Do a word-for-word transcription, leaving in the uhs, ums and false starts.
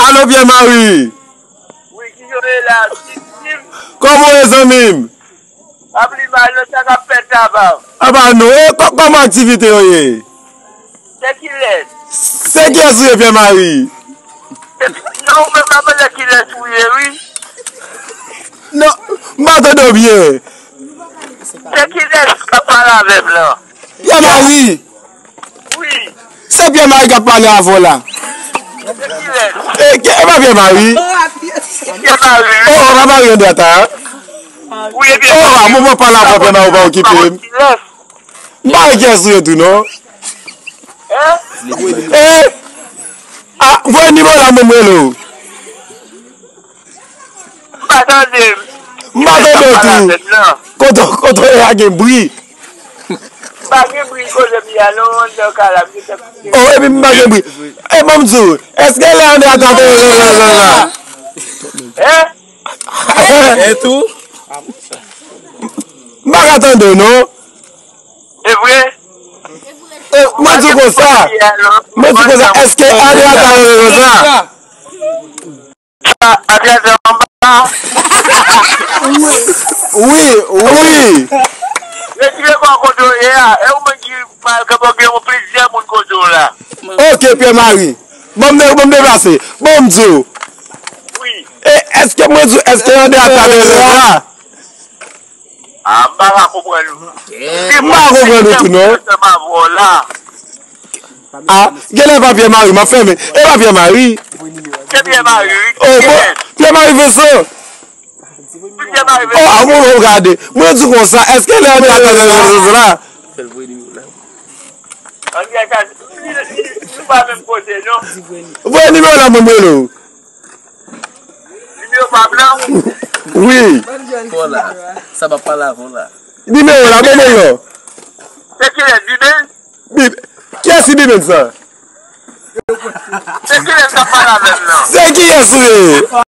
Alo, Pyè Mari! Wi, ki jan w ye la, Steve? Kòman w ye, zanmi m? Pa pli mal non, sa k ap fèt laba? Apa non, e kò-, kòman aktivite yo ye? Se kilès? Se kiyès ou ye, Pyè Mari? Se, non, ou menm pa mande kilès ou ye, wi. Non, m pa tande w byen. Se kilès k ap pale avè m lan? Pyè Mari! Wi. Se Pyè Mari k ap pale avè w la. Se kilès? E, ke, e pa Pyè Mari? Pyè Mari. Oh, oh, pa Mari André ata, hein? Wi, e Pyè Mari. Oh, a moman pale avè Pyè Mari, ou pa okipe m. M pa wè kiyès ou ye tou, non. Hein? Eh! Ah, voye nimewo la, mwen m rele w. M pa tande. M pa tande w tou. Kote, kote w ye a gen bri. M pa gen bri kote m ye a non, anndan kay la, m gen tan koute. Oh, epi m pa gen bri. E ban m di w, èske lè André ata te la? Hein? E tou? M pa ka tande w non. E vre? E, mwen di w konsa. Mwen di w konsa, èske André ata te la? Sa, André ata anba. Wi, wi. Retire kò w kote w ye a. E ou menm ki mal kanpe, gen yon plizyè moun kote w la. Ok, Pyè Mari. Ban m de-, ban m deplase. Ban m di w. Wi. E, èske mwen di w, èske André ata te la? Ah, m pa ka konprann ou. M pa konprann ou tou, non. Ah, genlè pa Pyè Mari, m ap fèmen. E pa Pyè Mari. Se Pyè Mari, wi. Oh, bon, Pyè Mari Vincent. Pyè Mari Vincent. Oh, ah, bon, bon, gade. Mwen di konsa, èske lè André ata te la? André ata, nou pa menm kote, non. Voye nimewo la, mwen rele w. Nimewo pa blan? Wi. Fò la. Sa pa pale avè w la. Nimewo la, bon, bon, non. Se kilès, Biben? Bib-, kiyès ki Biben sa? Se kilès k ap pale avè m nan? Se kiyès ou ye?